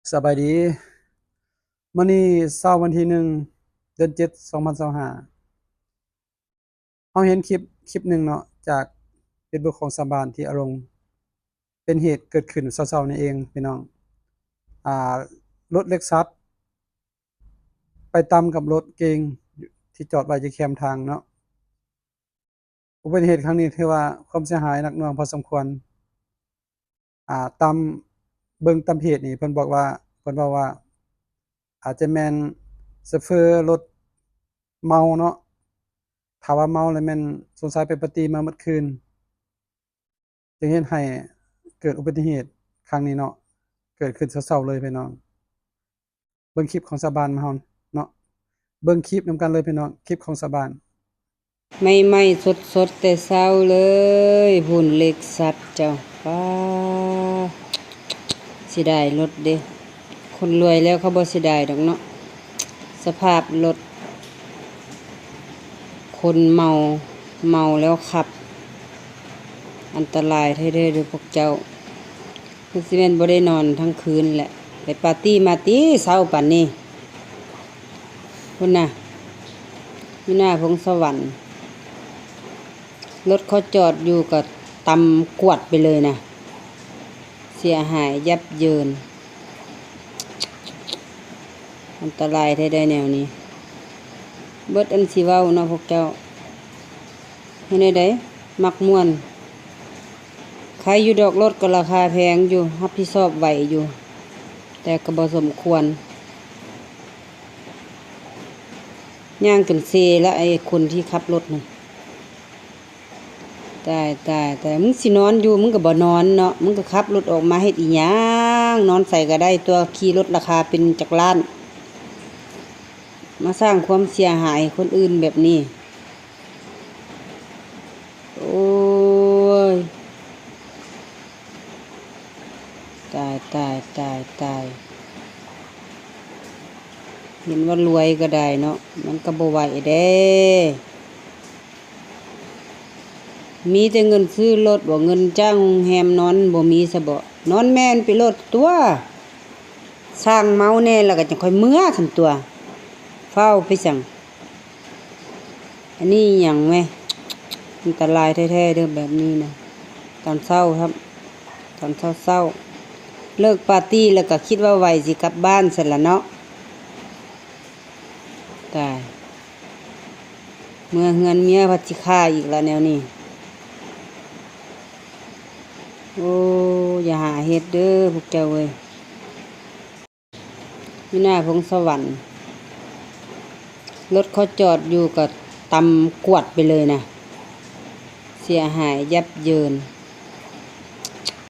ສະບາຍດີ. ມື້ນີ້ເຊົ້າວັນທີໜຶ່ງ ເດືອນເຈັດ ສອງພັນຊາວຫ້າ ເຮົາເຫັນຄລິບ ຄລິບໜຶ່ງເນາະ ຈາກເຟສບຸກຂອງຊາວບ້ານທີ່ເອົາລົງ. ເປັນເຫດເກີດຂຶ້ນເຊົ້າໆນີ້ເອງພີ່ນ້ອງ. ອ່າ ລົດເລັກຊັສໄປຕຳກັບລົດເກັງທີ່ຈອດໄວ້ຢູ່ແຄມທາງເນາະ. ອຸບັດຕິເຫດຄັ້ງນີ້ຖືວ່າຄວາມເສຍຫາຍໜັກໜ່ວງພໍສົມຄວນ. ອ່າ ຕາມເບິ່ງຕາມເພຈນີ້ ເພິ່ນບອກວ່າ ເພິ່ນເວົ້າວ່າ ອາດຈະແມ່ນໂຊເຟີລົດເມົາເນາະ. ຖ້າວ່າເມົາແລ້ວແມ່ນສົງໄສໄປປາຕີ້ມາໝົດຄືນ ຈຶ່ງເຮັດໃຫ້ເກີດອຸບັດຕິເຫດຄັ້ງນີ້ເນາະ ເກີດຂຶ້ນເຊົ້າໆເລີຍພີ່ນ້ອງ. ເບິ່ງຄລິບຂອງຊາວບ້ານມາເຮົາເນາະ ເບິ່ງຄລິບນຳກັນເລີຍພີ່ນ້ອງ ຄລິບຂອງຊາວບ້ານ. ໃໝ່ໆສົດໆແຕ່ເຊົ້າເລີຍ ພຸ້ນເລັກຊັສເຈົ້າ. ປ້າ ເສຍດາຍລົດເດ້. ຄົນລວຍແລ້ວເຂົາບໍ່ເສຍດາຍດອກເນາະ. ສະພາບລົດ ຄົນເມົາ ເມົາແລ້ວຂັບ ອັນຕະລາຍແທ້ໆເດີພວກເຈົ້າ. ຄືຊິແມ່ນບໍ່ໄດ້ນອນທັງຄືນແຫຼະ ໄປປາຕີ້ມາຕິເຊົ້າປານນີ້. ພຸ້ນນະ ຢູ່ໜ້າພົງສະຫວັນ ລົດເຂົາຈອດຢູ່ກໍຕຳກວດໄປເລີຍນະ ເສຍຫາຍຢັບເຢິນ. ອັນຕະລາຍແທ້ໃດແນວນີ້. ເບິດອັນຊິເວົ້າເນາະພວກເຈົ້າ. ເຮັດແນວໃດ ມັກມ່ວນ. ໄຄຢູ່ດອກ ລົດກໍລາຄາແພງຢູ່ ຮັບຜິດຊອບໄຫວຢູ່ ແຕ່ກໍບໍ່ສົມຄວນ. ຍ່າງຈົນເຊລະ ໄອ້ຄົນທີ່ຂັບລົດນັ້ນ. ຕາຍ ຕາຍ ຕາຍ ມຶງຊິນອນຢູ່ ມຶງກໍບໍ່ນອນເນາະ ມຶງກໍຂັບລົດອອກມາເຮັດອີ່ຫຍັງ? ນອນໃສກໍໄດ້ຕົວະ ຂີ່ລົດລາຄາເປັນຈັກລ້ານ ມາສ້າງຄວາມເສຍຫາຍໃຫ້ຄົນອື່ນແບບນີ້. ໂອ້ຍ ຕາຍ ຕາຍ ຕາຍ ຕາຍ. ເຫັນວ່າລວຍກໍໄດ້ເນາະ ມັນກໍບໍ່ໄຫວເດ້. ມີແຕ່ເງິນຊື້ລົດບໍ ເງິນຈ້າງໂຮງແຮມນອນບໍ່ມີຊະບໍ? ນອນແມ່ນໄປໂລດຕົວະ. ສ້າງເມົາແດ່ ແລ້ວກໍຈັ່ງຄ່ອຍເມືອຊັ້ນຕົວະ. ຟ້າວໄປສັງ? ອັນນີ້ຫຍັງແມ? ອັນຕະລາຍແທ້ໆເດີແບບນີ້ນະ. ຕອນເຊົ້າຄັບ ຕອນເຊົ້າໆ ເລີກປາຕີ້ແລ້ວກໍຄິດວ່າໄຫວຊິກັບບ້ານຊັ້ນລະເນາະ. ຕາຍ ເມືອເຮືອນເມຍພັດຊິຂ້າອີກລະແນວນີ້. ໂອ້ ຢ່າຫາເຮັດເດີພວກເຈົ້າເອີຍ. ຢູ່ໜ້າພົງສະຫວັນ ລົດເຂົາຈອດຢູ່ກໍຕຳກວດໄປເລີຍນະ ເສຍຫາຍຢັບເຢິນ.